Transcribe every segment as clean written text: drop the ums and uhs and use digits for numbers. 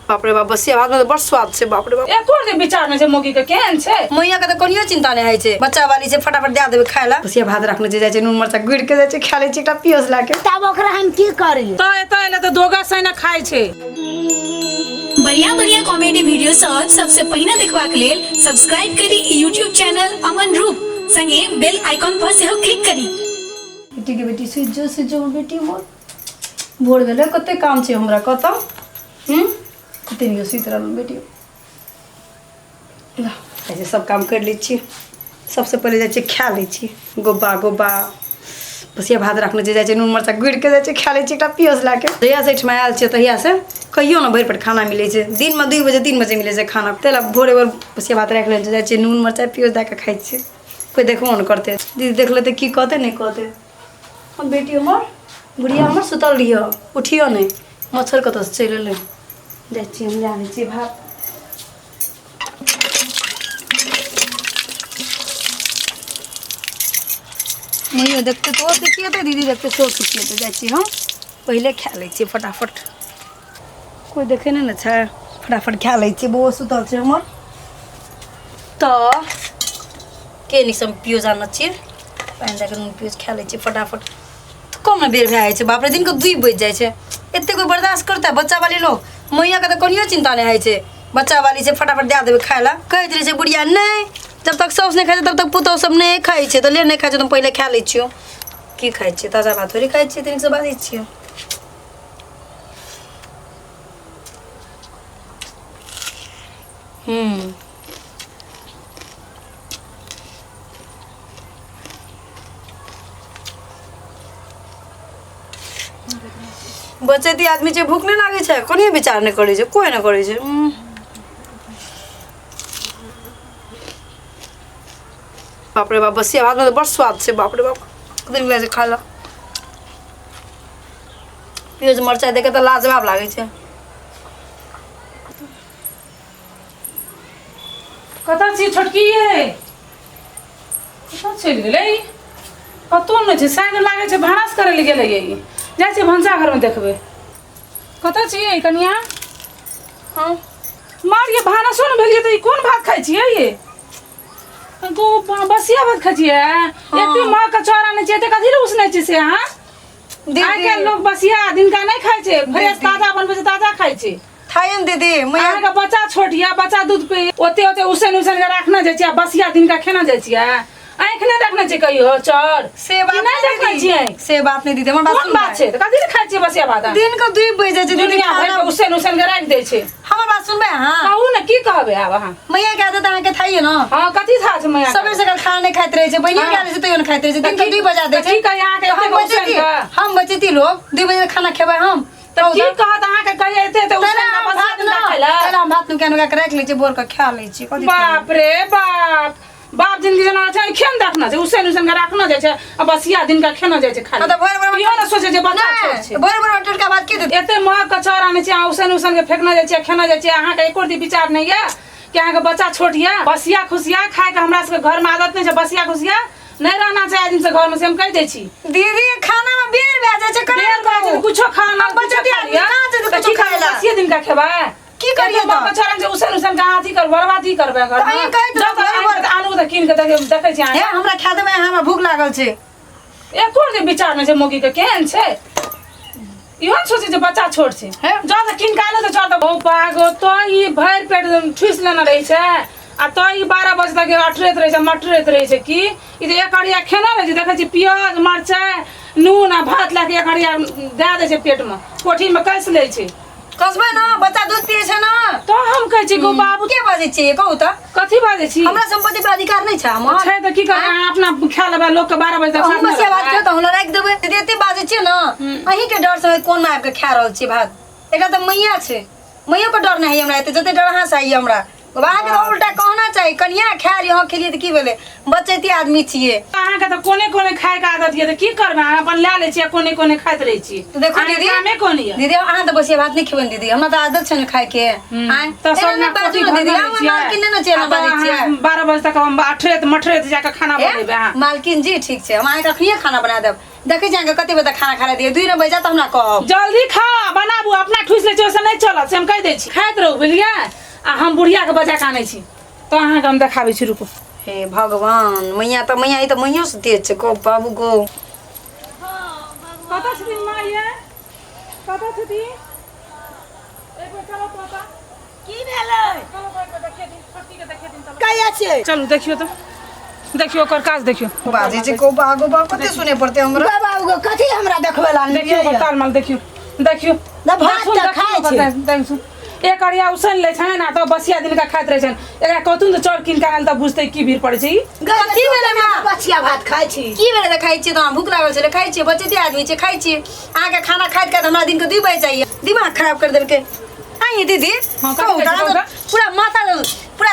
बाप रे बाप, बसिया भात में तऽ बड़ स्वाद छै, बाप रे बाप। एको दिन विचार नहि छै मौगी के केहन छै। मैया के तऽ कनियो चिंता नहि होइ छै, बच्चा वाली छै, फटाफट दए देबै खाय लए। बसिया भात रखने छै, जाइ छै नून मरचा गुड़ि के जाइ छै खा लै छै एकटा पियोस लए के। तब ओकरा हम की करी? तऽ एतऽ एलै तऽ दोगा सैना खाइ छै। बढ़िया बढ़िया कॉमेडी वीडियो सब सबसे पहिने देखबाक लेल सब्सक्राइब करी यूट्यूब चैनल अमन रूप संगे बेल आइकॉन पर सेहो क्लिक करी। बेटी के बेटी सुति जो, सुति जो बेटी मोर, भोर भेलै, कते काम छै हमरा कतऽ। कते नीक सुति रहल बेटी। ला, ऐसे सब काम कर लै छियै। सबसँ पहिले जाइ छियै खा लै छी गोबा गोबा बसिया भात रखने छै, जाइ छै नून मरचा गुड़ि के जाइ छै खा लै छी एकटा पियोस लए के। जहियासँ एहिठमा आयल छियै तहियासँ कहियो ने भरि पेट खाना मिलै छै। दिनमे 2 बजे 3 बजे मिलै छै खाना, ताहि लए भोरे भोर बसिया भात राखि लै छियै, जाइ छियै नून मरचाइ पियोस दए कऽ खाइ छियै। कोइ देखबो नहि करतै, दीदी देख लेतै की कहतै नहि कहतै। हम बेटी हमर बुढ़िया हमर सुतल रहियो, उठियो नहि, मच्छर कतऽसँ चलि एलै। जाइ छियै हम लए आनै छियै भात। मैयो देखतै तऽ ओ सिखिएतै, दीदी देखतै सेहो सिखिएतै। जाइ छी हम पहिले खा लै छियै फटाफट, कोइ देखै नहि ने छै, फटाफट खा लै छियै। बौआ सुतल छै हमर। तऽ के नीकसँ हम पियोज आनने छियै, पानि दए कऽ नून पियोज खा लै छियै फटाफट। तऽ कम ने बेर भए जाइ छै, बाप रे, दिनके 2 बजि जाइ छै। एते कोइ बर्दाश्त करतै? बच्चा वाली लोग, मैयाके तऽ कनियो चिन्ता नहि होइ छै, बच्चा वाली छै, फटाफट दए देबै खाय लए। कहैत रहै छै बुढ़िया, नहि जब तक साउस नहि खाइ छै तब तक पुतहु सब नहि खाइ छै, तऽ ले नहि खाइ छै तऽ हम पहिले खा लै छियौ। की खाइ छियै? ताजा भात थोड़े खाइ छियै, तनिकसँ बाजै छियै। बचैती आदमी छै, भूख नहि लागै छै, कोनियो विचार नहि करै छै, कोइ नहि करै छै। बाप रे बाप, बसिया भात में तऽ बड़ स्वाद छै, बाप रे बाप, कते नीक लागै छै खाय लए। प्याज मरचाइ दऽ कऽ तऽ लाजवाब लागै छै। कतऽ छी छोटकी ये? कतऽ चलि गेलै? कतौ नहि छै, शायद लागै छै भानस करै लए गेलै ई। जाइ छियै भनसा घरमे देखबै। कतऽ छियै कनिया? हँ मार ये, भानसो नहि भेलियै तऽ ई कोन भात खाइ छियै ये? गो बसिया भात खाइ छियै? एते माँ के चाउर आनै छियै, एते कथी लए उसनै छियै से अहाँ? आइ काल्हि लोग बसिया दिनका नहि खाइ छै, फ्रेश ताजा बनबै छै, ताजा खाइ छै। थायन दीदी मैया अहाँके बच्चा छोट यऽ, बच्चा दूध पी ओते ओते उसैन उसैन के राखने जाइ छियै, बसिया दिनका खेना जाइ छियै। आँखि नहि देखने छियै कहियो चर से बात कि नहि देखने दीदी। छियै? से बात नहि दीदी, हमर बात कोन सुन। बात छै तऽ कथी लए खाइ छियै बसिया भात? दिन के 2 बजे जाइ छै दीदी दुनिया भरि खाना। के उसैन उसैन के राखि दै छै। हमर बात सुनबै अहाँ? कहू ने, की कहबै आब अहाँ? मैया के आदत अहाँके थाइए ने। हँ, कथी था छै मैया के? सबेर सकाल खाना नहि खाइत रहै छै, बहिनियो हँ। के आदत छै तैयो नहि खाइत रहै छै। दिन के तऽ 2 बजा दै तऽ छै। की कही अहाँके तऽ हम एतेक उसैन बचैती के? हम बचैती लोग 2 बजे खाना खेबै हम? तऽ की कहत अहाँके कहिया एते एते तैला उसैन के हम बसिया भात दिनका न खाइ लए? तैला हम भात नुका नुका के राखि लै छियै, भोर के खा लै छियै। कथी बाप रे बाप, बाप जिंदगी जेना छै खेन देखना छै, उसैन उसैन के राखना जाइ छै आ बसिया दिन का खेना जाइ छै खाली। हँ, तऽ भोरे भोरे इहो ने सोचै छै बच्चा छोट छै। भोरे भोरे टटका भात के देतै? एते महग के चाउर आनै छै, अहाँ उसैन उसैन के फेकना जाइ छै, खेना जाइ छै। अहाँके एको रति विचार नहि यऽ कि अहाँके बच्चा छोट यऽ? बसिया खुसिया खायके हमरा सबके घरमे आदत नहि छै, बसिया खुसिया नहि रहना छै आइ दिन से घरमे, से हम कहि दै छी। दीदी, खाना में बेर भए जाइ छै, कना बेर भए जाइ छै, कुछो खाना हम बचती आदमी कहाँ छै जे तऽ कुछो की खाय करबै? ला? बसिये दिन का खेबै? की करियै एते तऽ? मकई छोड़न छै, उसैन उसैन के अथी कर बर्बादी करबै घर तऽ अहीं कहैत जाउ तऽ रहब, आनि कऽ आनू तऽ कीन के देखै छी हे अहाँके। हमरा खा देबै, हमरा भूख लागल छै। एको दिन विचार नहि छै मौगी के केहन छै, इहो ने सोचै छै बच्चा छोट छै। हे? जाउ तऽ कीन के आनू तऽ छोड़ दो पागो तो ई भरि पेट ठूसि लेने रहै छै आ तो ई 12 बजे तक अटरैत रहै छै, मटरैत रहै छै। की ई तऽ एक अरिया खेना रहै छै, देखै छी प्याज मरचाइ नून आ भात लए कऽ एक अरिया दए दै छै पेटमे, कोठीमे कसि लै छै। कसबै ना, बच्चा दूध पिए छै ना। तो हम कहै छी गो बाबू। के बाजै छियै कहू तऽ? कथी बाजै छी? हमरा संपत्ति पर अधिकार नहि छै हमर? छै तऽ की करबै? अहाँ अपना खा लेबै, लोक के 12 बजे तक अहूँ साथ मे बसिया भात रहबै। खेबै तऽ हमरा राखि देबै। दीदी एते बाजै छियै ने, अहीं के डर से कोन मे आबि कऽ खा रहल छियै भात। एकटा तऽ मैया छै, मैयो के डर नहि होइए हमरा एते जते डर अहाँ से होइए हमरा। अहाँके तऽ उल्टा कहना चाही, कनिया खा लिअ। अहाँ खेलियै तऽ की भेलै? बचैती आदमी छियै। अहाँके तऽ कोने कोने खायके आदत यऽ, तऽ की करबै? अहाँ अपन लए लै छियै, कोने कोने खाइत रहै छी। तऽ देखू अहाँके दीदी, कामे कोन यऽ? दीदी अहाँ तऽ बसिया भात नहि खेबै ने दीदी, हमरा तऽ आदत छै ने खायके। आँय तऽ एना सब नहि बाजू ने दीदी, अहाँ मालकिन नहि ने छियै, एना बाजै छियै। 12 बजे तक हम अठरैत मठरैत जाकऽ खाना ए, बनेबै अहाँ। मालकिन जी ठीक छै, हम अहाँके अखनिये खाना बना देब। देखै छी अहाँके कते बजे तक खाना खा दिए 2 बजे जात हमरा कहब। जल्दी खा बनाबू, अपना ठुसि लै छी ओइसँ नहि चलत, से हम कहि दै छी। खाइत रहू बुझलियै, आ हम बुढ़िया के बजा के आनै छी तऽ अहाँके हम देखाबै छी, रुकू। हे भगवान, मैया तऽ मैया, ई तऽ मैयो से तेज छै गो बाबू गो। कतऽ छथिन माँ ये? कतऽ छथिन? एक बेर चलो तो ओतऽ। की भेलै? चलो तो एक बेर देखेथिन, छोटकी के देखेथिन, चलो। कहिया छियै? चलू देखियौ तऽ, देखियौ ओकर काज देखियौ। बाजै छै को बागो बाग, कते सुने पड़तै हमरा? बाबा गो, कथी हमरा देखबै ला? देखियौ ओकर ताल माल देखियौ, देखियौ। ना भात देखथुन, तऽ देखियौ खाइ ओकर छै। देखथुन। एक अरिया उसैन लै छनि आ तब बसिया दिनका खाइत रहै छनि। एकरा कहथुन तऽ चाउर कीन कऽ आनल तऽ बुझतै की भीड़ पड़ै छै ई। कथी भेलै माँ? बचिया भात खाइ छी। की भेलै तऽ खाइ छियै तऽ? भूख लागल छलै, खाइ छियै। बचैते आदमी छियै, खाइ छियै। अहाँके खाना खाइत खाइत हमरा दिनके 2 बजे जाइए, दिमाग खराब कर देलकै। आइए दीदी। हाँ, कथी कहू कहै छै, तऽ कहू तऽ। पूरा माथा पूरा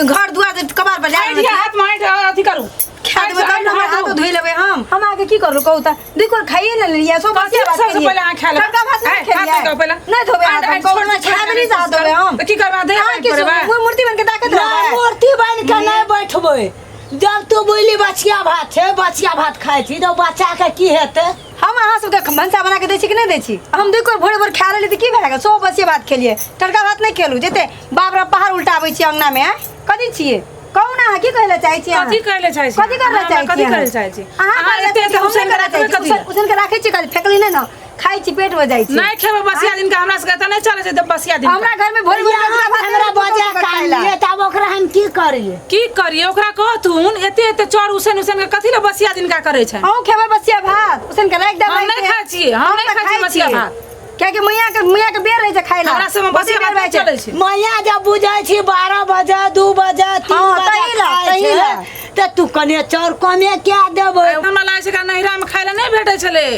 घर दुआर कपार पर जा आइट या हाथ में आइट अथी करू। खा देबै तब ने, हमर हाथो धोइ लेबै हम। हम अहाँके की करू कहू तऽ? 2 कोर खाइए ने लेलियै, सो कथी बसिया भात सबसँ खेलियै। पहिले अहाँ खा लेबै? टटका भात नहि आइ, हाथ खेलियै। धोइ पहिले। नहि धोबै हाथ आइ, हम, आइ, कहू छोड़, ने, छोड़, खा देली से हाथ धोबै हम। तऽ की करबै? देह अहाँ पैक की करबै? मूर्ति बनि के ताकत ना रहबै? मूर्ति बनि के नहि बैठबै। जब तू बोली बचिया भात छै, बचिया भात खाइ छी तऽ बच्चा के की हेतै? हम अहाँ सबके भनसा बना के दै छी कि नहि दै छी? हम 2 कोर भोरे भोर खा लेली तऽ की भए गेल? सो बसिया भात खेलियै, टटका भात नहि खेलू। जते बाप रे पहाड़ उल्टाबै छियै अंगना मे। आँय, कथी छियै कहू ने? अहाँ की कहै लए चाहै छियै? कथी कहै लए चाहै छी? कथी करै लए अहाँ चाहै कथी छी? कहै लए चाहै छी? अहाँ अहाँ करै लए एते चाहै एते छी, हम उसैन नहि के करै राखबै चाहै छी। कथी लए? उसैन के राखै छी, कथी फेकली नहि ने, खाइ छी, पेट मे जाइ छै। नहि खेबै बसिया दिन के, हमरा सबके एतऽ नहि चलै छै तऽ बसिया दिन के। हमरा घर में भोरे भोरे यहाँ टटका भात हमरा नहि बजा पुतहु के खाइ लए। आनलियै तब ओकरा हम की करियै? की करियै? ओकरा कहथुन एते एते चाउर उसैन उसैन के कथी लए बसिया दिन का करै छै? अहूँ खेबै बसिया भात? उसैन के राखि देबै। हम नहि खाइ छियै, हम नहि तऽ खाइ छियै बसिया भात। कियाकि मैया के बेर रहै छै खाइ लए। हमरा सबमे बहुते बसिया बेर भात नहि भए चलै छै। मैया जब बुझै छी 12 बजे, 2 बजे, 3 हाँ, बजे तही ला, खाइ तही छै, ला। तऽ तू कने चाउर कमे कए देबै। हमरा लागै छै कि नैहरा मे खाइ लए नहि भेटै छलै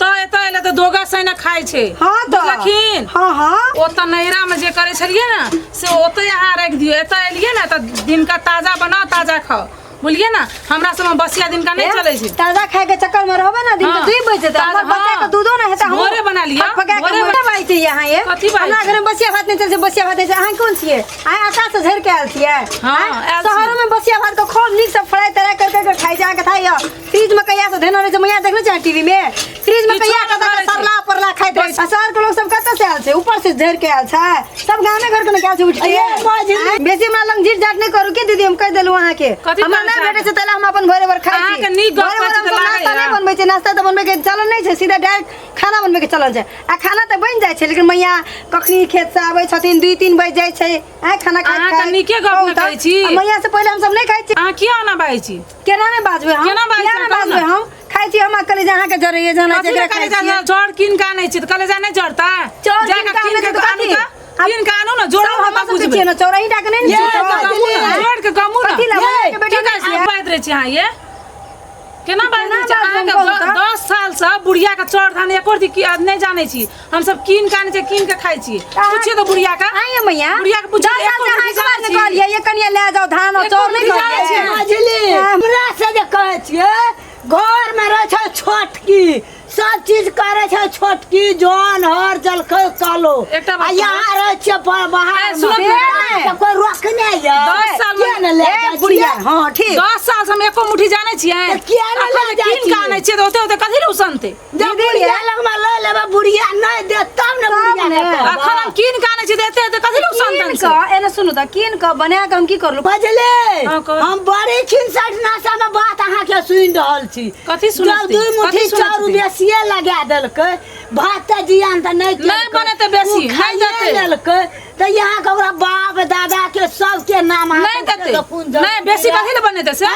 तऽ एतऽ एलै तऽ दोगा सैना खाइ छै। हाँ तऽ। बुझलखिन? हाँ हाँ। ओतऽ नैहरा मे जे करै छलियै ने से ओतै अहाँ राखि दियौ। एतऽ एलियै ने तऽ दिनका ताजा बनाउ, ताजा खाउ, बुझलियै ने? हमरा सबमे बसिया दिनका नहि चलै छै। ताजा खाय के चक्कर में रहबै ना, दिन के हाँ। 2 बजे जेतै। ताजा, हमर बच्चा के हाँ। दूधो ना हेतै, हमहूँ भोरे बना लिअ, फकफका के भोरे मोरे बाजै छै यहाँ ये। कथी बाजै हमरा छै? घर में बसिया भात नहि चलै छै, बसिया भात नहि छै। अहाँ कोन छियै? अहाँ आकाश से झड़ि के आयल छियै? हाँ, आँय? आयल छियै। शहरो में बसिया भात के खूब नीक से फ्राई तराई कर कर के खाइ छै। अहाँके थाह यऽ फ्रिज में कहिया से धेने रहै छै? मैया देखने छै टीवी में फ्रिज में किछो कहिया नहि कतऽ धरै छै। सरला परला खाइत रहै छै। आ शहर के लोग सब कतऽ से आयल छै? ऊपर से झड़ि के आयल छै? सब गामे घर के ने आयल छै उठि के। ये मझली। आँय? बेसी हमरा लग झीट झाट नहि करू के दीदी, हम कहि देलहुँ अहाँके। कथी हमरा करै नहि छै? भेटै छै ताहि लए हम अपन भोरे भोर खाइ छी। अहाँके नीक गप भोरे भोर कहै छी हम तऽ सब नाश्ता लागैए। नहि बनबै छै, नाश्ता तऽ बनबै के चलन नहि छै, सीधा डायरेक्ट खाना बनबै के चलन छै। आ खाना तऽ बनि जाइ छै, लेकिन मैया कखनी खेत से आबै छथिन, 2-3 बजि जाइ छै। आँय, खाना खाइत अहाँके खाइत। नीके गप कहू ने तऽ। कहै छी। आ मैया से पहिले हमसब नहि खाइ छी। अहाँ किया ओना बाजै छी? केना नहि बाजबै हम? केना बाजै किया छी? नहि कहू ने। बाजबै हम? खाइ छी हम, कलेजा अहाँके जरैये जहन कथी जेकरा लए खाइ कलेजा छियै। जड़ कीन के आनै छी तऽ कलेजा नहि जड़तै? चाउर जा कीन कऽ के कीन आनै के छै तऽ आनू कथी? तऽ, कीन के आनू ने, जोड़ू सब ने हमरा तब सबके बुझबै। छियै ने, चौराही टा के नहि ने ये छियै। मझली। जोड़ के गमू ने। कथी लए? ये, मैया के बेटा की कहै नहि छी? छियै? बाजि रहै छी अहाँ ये? केना बाजि केना रहै छी? बाजबै हम अहाँके कहू तऽ? 10 साल से बुढ़िया के चाउर धान एको रत्ती की नहि जानै छी। हमसब कीन के आनै छियै, कीन के खाइ छी। पुछियौ तऽ बुढ़िया के। आइए मैया, बुढ़िया के पुछियौ 10 साल एको से अहाँ मुट्ठी एक बार जानै नहि छी? कहलियै, ये कनिया लए जाउ धान और एको चाउर, नहि मुट्ठी जानै कहलियै? छी? मझली, हमरा से जे कहै छियै घर में रहै छै छोटकी, सब चीज करै छै छोटकी, जन हर जलखै कालो। एकटा बात आ यहाँ रहै छियै बाहर ए, में। सुनत से नहि। तऽ कोइ रोकने यऽ? 10 साल में- किया ने लए ए जाइ बुढ़िया, छियै? हाँ ठीक। 10 साल से हम एको मुट्ठी जानै छियै। तऽ किया ने अखन लए जाइ कीन के छियै? आनै छियै तऽ ओते ओते कथी लए उसनतै? जब दीदी बुढ़िया ये। लगमे लऽ लेबै, बुढ़िया नहि देत तब ने तब बुढ़िया ने। के कहबै। अखन हम कीन के आनै छियै तऽ एते एते कथी लए कीन उसनतै से? कऽ एने सुनू तऽ, कीन कऽ बना कऽ हम की करलू? बजले। हाँ, कहू। हम बड़ी खिनसठ नशा में बात अहाँके सुनि रहल छी। कथी सुनै जब छथिन? 2 मुट्ठी कथी सुनै चाउर छथिन? बेसिए लगा देलकै, भात तऽ जियान तऽ नहि नहि केलकै, बनेतै बेसी, ओ नहि खाइए देतै। लेलकै तऽ यहाँ के ओकरा बाप दादा के सबके नाम अहाँ नहि देतै। के खून जल नहि बेसी कथी लए बनेतै से?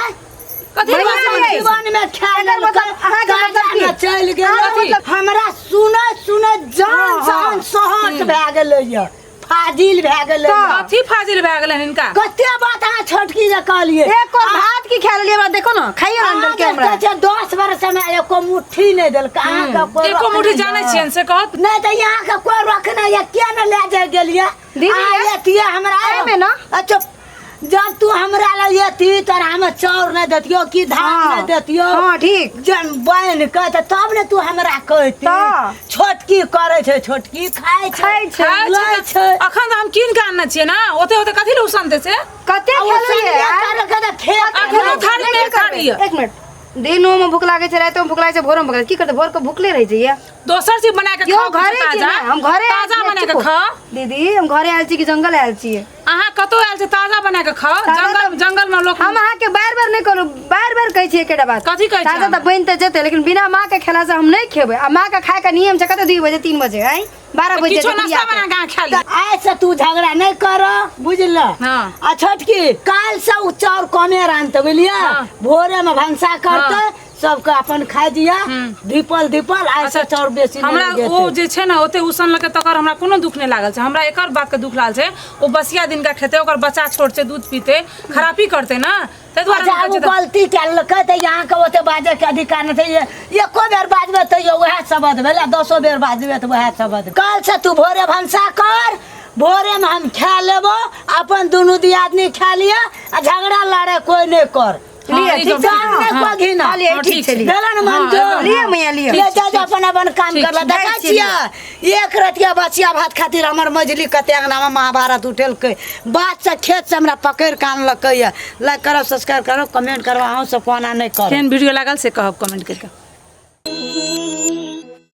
कथी लए भैया बेसी यै। बनेतै? जीवन में खा एकर लेलकै, मतलब अहाँके गाजा मतलब की? में चलि गेल। अहाँके मतलब- हमरा सुनैत सुनैत जान हाँ, हाँ। सहन सहट भए गेलै यऽ, फाजिल भए गेलै तऽ। यऽ। कथी फाजिल भए गेलनि हिनका? कते बात अहाँ छोटकी के कहलियै। एक कोर भात की खा लेलियै? हमरा देखो ना, खाइए अहाँ ना देलकै जे हमरा। कहै छियै, 10 वर्ष में एको मुट्ठी नहि देलकै अहाँके कोइ एको मुट्ठी रखने जानै यऽ। छियनि से कहत। नहि तऽ अहाँके कोइ रखने यऽ, किया ने लए जाय गेलियै? दीदी, अहाँ ये- एतियै हमरा एहिमे ना? अच्छा, जब तू हमरा लग एती तोरा हम चाउर नहि देतियौ कि धान हाँ। नहि देतियौ। हाँ, ठीक। जन बनि के तऽ तब ने तू हमरा कहती। तऽ। छोटकी करै छै, छोटकी खाइ छै, खाइ छै। खाइ छै लै तऽ- छै। अखन तऽ हम कीन के आनने छियै ने, ओते ओते कथी लए उसनतै से? कते आ ओ खेलियै? संगे करके तऽ खेत अखनो नहि। थारी मे नहि एक थारी करबै। यऽ। एक मिनट। दिनोमे भूख लागै छै, रातिमे भूख लागै छै, भोरोमे भूख लागै छै। की करतै, भोरके भूखले रहै छै ये। दोसर चीज बना के यौ खाओ किछु घरे छियै ताजा। ने, हम घरे आयल ताजा छियै, बना के चुप। खाओ। दीदी, हम घरे आयल छी कि जंगल आयल छियै? अहाँ कतौ आयल छी, ताजा बना के खाओ। ताजा जंगल जंगल में लोग हम अहाँके बार बार नहि कहलहुँ, बार बार कहै छियै एकेटा बात। कथी कहै छियै ताजा तऽ अहाँ? बनि तऽ जेतै, लेकिन बिना माँ के खेलासँ हम नहि खेबै। आ माँ के खायके नियम छै कते, 2 बजे, 3 बजे, आँय, 12 बजे किछो जेतै नाश्ता प्रियाके। बना के अहाँ खा लिअ। आइ से तू झगड़ा नहि कर, बुझल? हाँ। आ छोटकी, काल से उ चाउर कमे रानते, बुझलियै? हाँ। भोरे में भनसा करते, सबके अपन खाइ दिया धीपल धीपल। आइ से चाउर बेसी नहि हमरा लगेतै। ओ जे छै ने, ओते उसन लके तकर हमरा कोनो दुख नहि लागल छै। हमरा एकर बात के दुख लागल छै, ओ बसिया दिन का खेतै, ओकर बच्चा छोट छै, दूध पीते, खरापी करतै ने, ताहि दुआरे अच्छा हम आब कहै ओ छियै तऽ- गलती केलकै तऽ अहाँके ओते बाजैके अधिकार नहि छै। एको बेर बाजबै तैयो वएह शब्द भेल, आ दसो बेर बाजबै तऽ वएह शब्द। काल्हि से तू भोरे भनसा कर, भोरे में हम खा लेबो, अपन दुनू दियादनी खा लिअ, आ झगड़ा लड़ाइ कोइ नहि कर। लिअ, ई ठीक गप छै। जान नहि हाँ, कोइ घिना। हाँ, लिअ, हाँ, ठीक ठीक छै, छै। लिअ। भेलै ने हाँ, मंजूर? एकदम। लिअ मैया, लिअ। ले जा जा, अपन अपन काम ठीक कर छै। देखै जाइ छी। छियै, एक रतिया बचिया भात खातिर हमर मझली कते अंगनामे महाभारत उठेलकै। बात से खेत से हमरा पकड़ि कऽ आनलकै। लाइक करब, सब्सक्राइब करब, कमेंट करब। अहूँ सब कोना नहि करब। केहन वीडियो लागल से कहब कमेंट करिके।